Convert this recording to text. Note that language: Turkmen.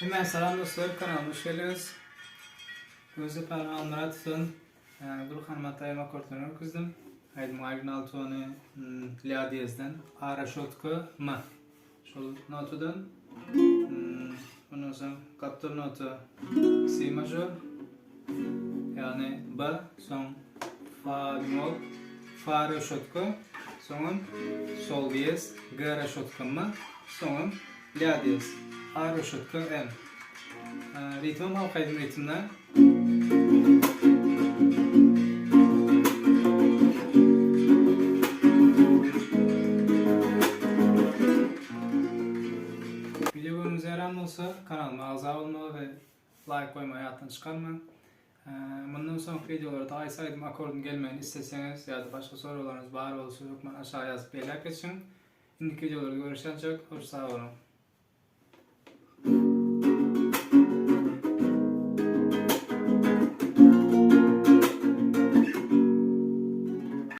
Hemmä salam dostlar kanalyma hoş geldiňiz. Özde Almyratowdan Gülhan Mataýew akkordlaryny görkezdim. Aýdymyň original tony La diýezden A raşotka M. Şol notadan ondan soň gapdal nota Si mažor ýagny B soň Fa bemol Fa raşotka soňam Sol diýez G raşotka M soňam La diýez A raşotka M. Ritmim halk aýdym ritmde. Wideo göwnüňize ýaran bolsa kanalyma agza bolmagy we laýk goýmagy ýatdan çykarmaň. Mundan soňky wideolarda haýsy aýdym akkordyň gelmegini isleseňiz ýa-da başga soraglaryňyz bar bolsa hökman aşaga ýazyp belläp geçiň. Indiki wideolarda görüşýänçäk hoş sag boluň.